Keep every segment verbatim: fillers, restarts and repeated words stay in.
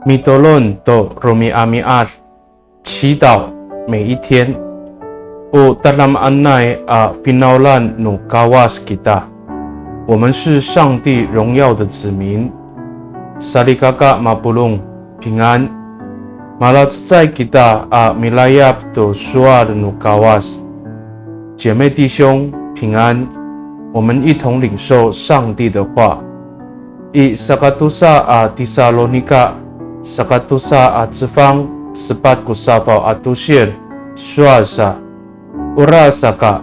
Mitolon to romi'ami'ad, 祈祷每一天。O tadamaanay a finawlan no Kawas kita. 我们是上帝荣耀的子民。Salikaka mapolong, 平安。Malacecay kita a milayap to sowal no Kawas. 姐妹弟兄，平安。我们一同领受上帝的话。I sakatosa a Tisalonika, sakatosa a cefang, sepat ko safaw a tosil, sowal sa, orasaka,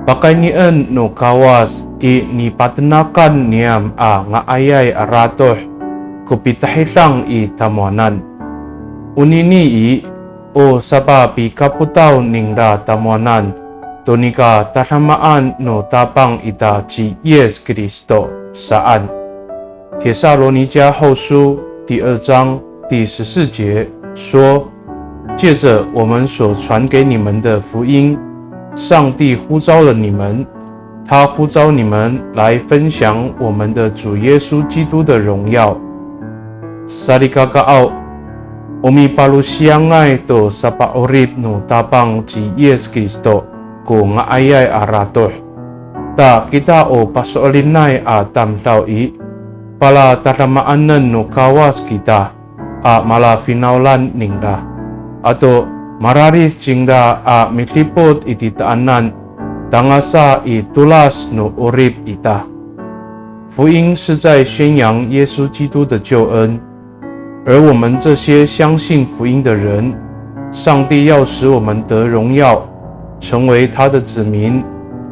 pakaynien no Kawas i nipatenakan niyam a nga'ayay a ratoh ko pitahidang i tamowanan. Onini i, o sapapikapotaw ningra tamowanan to nika tadamaan no Tapang ita ci Yis Kristo saan. 帖撒罗尼迦后书第二章第十四节说，借着我们所传给你们的福音，上帝呼召了你们，他呼召你们来分享我们的主耶稣基督的荣耀。Salikakaaw, o mipalosiyangay to sapa'orip no Tapang ci Yis Kristo ko nga'ayay a ratoh. Ta kita o paso'linay a tamdaw i, palatadamaanen no Kawas kita a malafinawlan ningra. Ato mararid cingra a midipot i titaanan, tangasa i tolas no 'orip ita. 福音是在宣扬耶稣基督的救恩，而我们这些相信福音的人，上帝要使我们得荣耀，成为他的子民，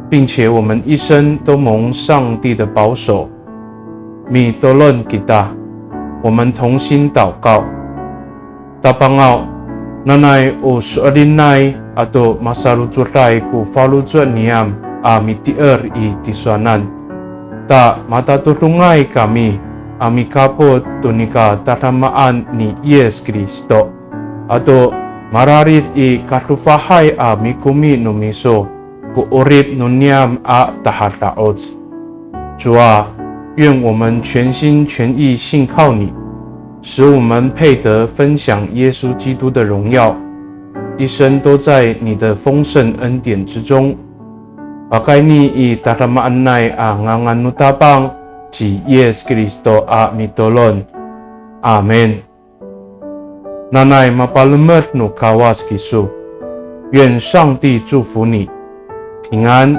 并且我们一生都蒙上帝的保守。Mitolon kita, 我们同心祷告。 Tapangaw, nanay o so'elinay ato masalocoday ko faloco' niyam a mitier i tisowanan. Ta matatodongay kami a mikapot to nika tadamaan ni Yis Kristo. Ato mararid i kadofahay a mikomi no miso ko 'orip no niyam a tahada'oc. 主啊，愿我们全心全意信靠你，使我们配得分享耶稣基督的荣耀，一生都在你的丰盛恩典之中。Pakayni i tadamaanay a ngangan no Tapang ci Yis Kristo a mitolon. Amin. Nanay mapalemed no Kawas kiso. 愿上帝祝福你，平安。